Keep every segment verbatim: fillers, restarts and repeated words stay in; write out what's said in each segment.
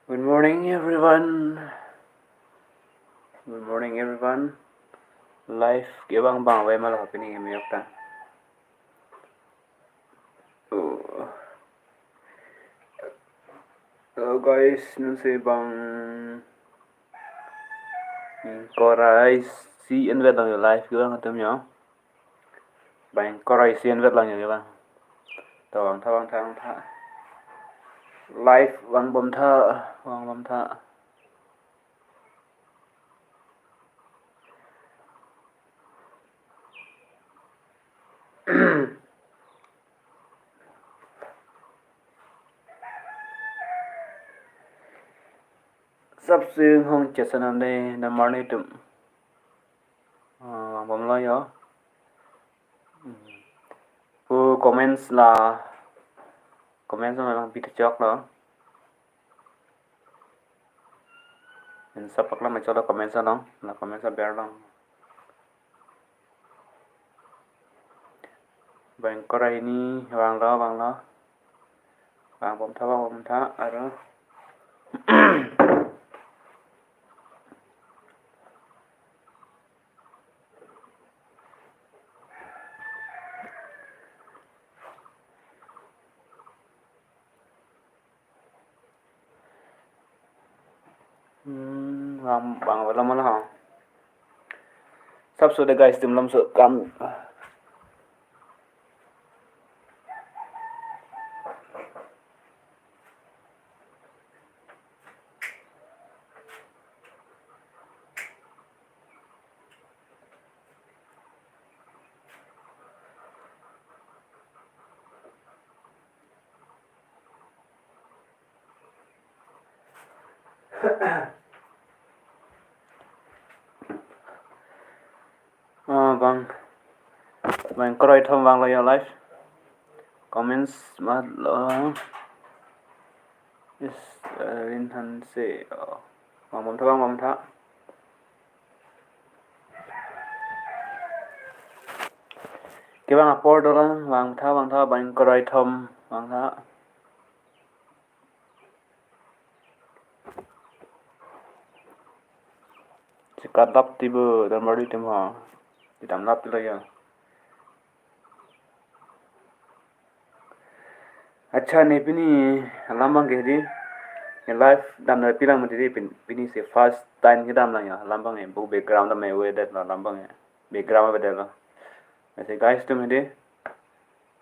Good morning, everyone. Good morning, everyone. Live kevang abang ave ma lo pini keme yok ta. Oh. Hello guys, non si bang, hmm, ingkoi ra isi anvet lang jo, live kevang atum jo. Bang ingkoi ra isi anvet lang jo kevang. To vangtha, vangtha, vangtha. Live vangbom tha, vangbom tha. Sapsi hong chesan ande namar ni tum. Ah, vangbom lo jo. Hmm. Pu comments la, comments la lang pi ta chok lo. Lason paklang ma chok lo comments along, la comments aber along. Bang ingkoi ra hini vang lo, vang lo. Vangbom tha, vangbom tha, aro. Hmm, vang, vang ave lo ma lo. Sapso de guys, tim lam so kam. Ah, bang, bang ingkoi ra ithom vang lo jo live. Comments mat lo. Is, uh, Rin Hanse. Oh. Vangbom tha, vangbom tha. Kevang apor dolang, vangtha, vangtha, bang ingkoi ra ithom, vangtha. Chekat lap ti bo, damri tim ha. Kedam lap ti lo jo. Accha, ne pini alam abang ke di, ne live damde pilang mati di, pin-, pini si first time kedam lang jo, alam abang ke, bo background dam avedet lo, alam abang ke, background avedet lo. Lasi guys tum di,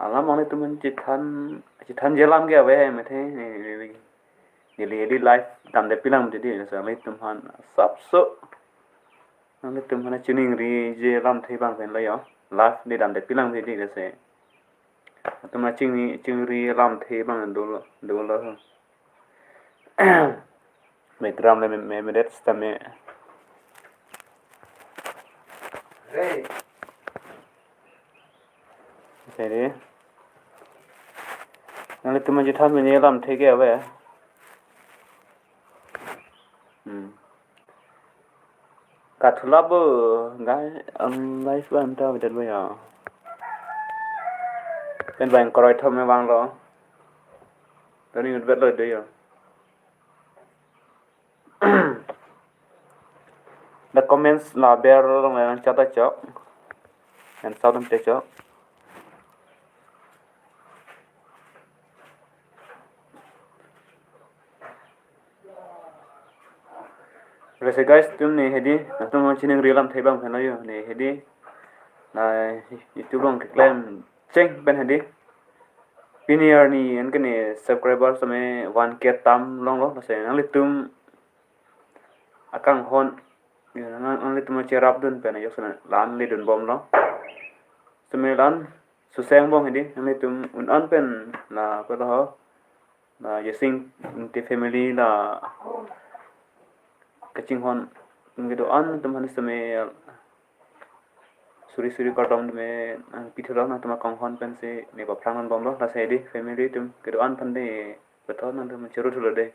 alam nanglitum aphan chethan, chethanji alam ke ave hai mati, ne, ne, ne, neli di live damde pilang mati di, lasi nanglitum aphan sapso, nanglitum aphan chiningriji alamthe abang pen lo jo, live di damde pilang mati di, lasi. Atum achingri, chingri alamthe abang dolo, dolo. Background le me, me, medet sitame. Hey. Jadi, nanglitum aphan chethan mene alamthe ke ave. Hmm. Kathulap bo, guys, um, live ban ta avedet bo jo. Pen bang ingkoi ra ithom me vang lo. Tani utvet lo de jo. The comments la aber along lang chata chok. And sound te chok. Lasi guys, tum ne hedi, nangtum chiningri alamthe abang pen lo jo, ne hedi. La YouTube along keklem cheng pen hedi. Pini arni anke ne subscriber sitame one K tam longlo, lasi nanglitum akanghon, jo, nang, nanglitum cherapdun pen ajok sitame la-an ledun bomlo. Sitame la-an suseng bom hedi, nanglitum un-an pen la pelo ho. La Jesing Ingti family la kachinghon kedo-an atum aphan sitame suri suri kardom tame nangpithulo, nangtum akanghon pensi ne paphrang non bomlo, lasi hedi family atum kedo-an aphan de beton nangtum churu thulo de.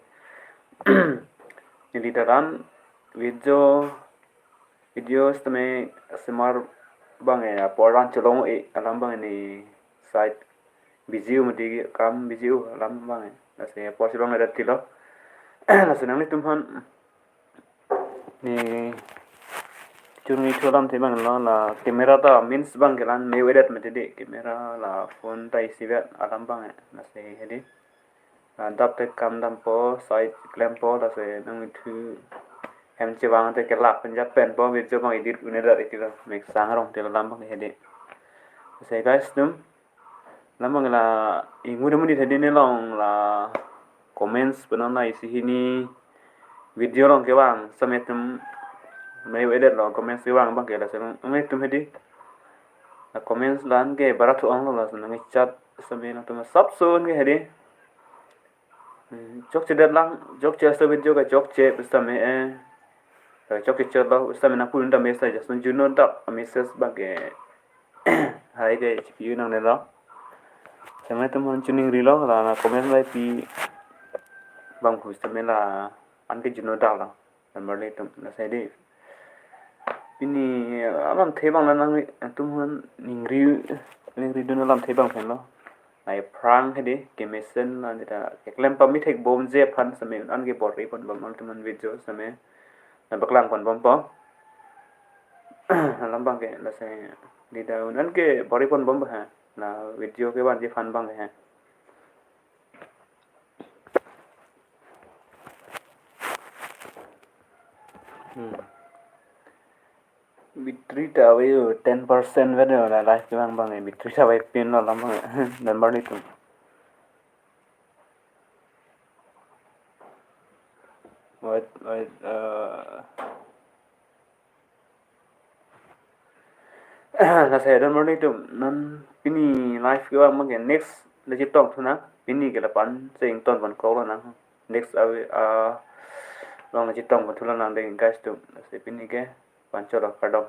Neli ta la-an video, video sitame semar abang ke apor an cholong-e alam abang ke ne side busy-o mati, kam busy-o alam abang ke. Lasi apor si bang le rat tilo. Lasi nanglitum aphan ne chuningri thu alamthe abang lo, la camera ta means abang ke la-an me-o-edet mati dei, camera la phone ta isivet alam abang, lasi hedi. La adap te kam dampo, side klempo, lasi nangthu hem chevang te kelak pen jat penpo, video abang edit un-edet ikilo, mek sang arong te alam abang hedi. Lasi guys atum, alam abang la ingu de muni hedi, ne along la comments pen non la isi hini video along kevang sitame atum me-o-edet lo, comments kevang abang ke, lasi nanglitum hedi. La comments la-an ke barat thu ong lo, lasi nangchat sitame nangtum sapson ke hedi. Hmm, chokchedet lang, chokche aso video ke chokche sitame, eh, chokche chot lo sitame nangpudun tame sa just juno dak message abang ke hai ke chipi nangne lo. Sitame nanglitum aphan chuningri lo, la na comment la pi abang pu sitame la-an ke juno dak lo. Number le atum, lasi dei. Pini alamthe abang la nangtum aphan ningri, ningri dun alamthe abang pen lo. Nai phrang hedi, kemesen la nita keklem pamethek bomji aphan sitame un-an ke bor-i ponbom, nanglitum aphan video sitame nangpaklang ponbompo. Alam abang ke, lasi nita un-an ke bor-i ponbom ba ha, la video kevanji aphan abang ke ha. Hmm. Battery ta ave, ten percent vet lo, la live kevang abang, battery ta ave pin lo alam abang, number le atum. Wait, wait, uh, lasi don morning atum, non pini live kevang abang ke next le chetong thu nang, pini ke lapu-an cheng ton pon kok lo nang. Next avi, ah, along le chetong pon thu lo nang dei guys atum. Lasi pini ke lapu-an chot lo, kardom.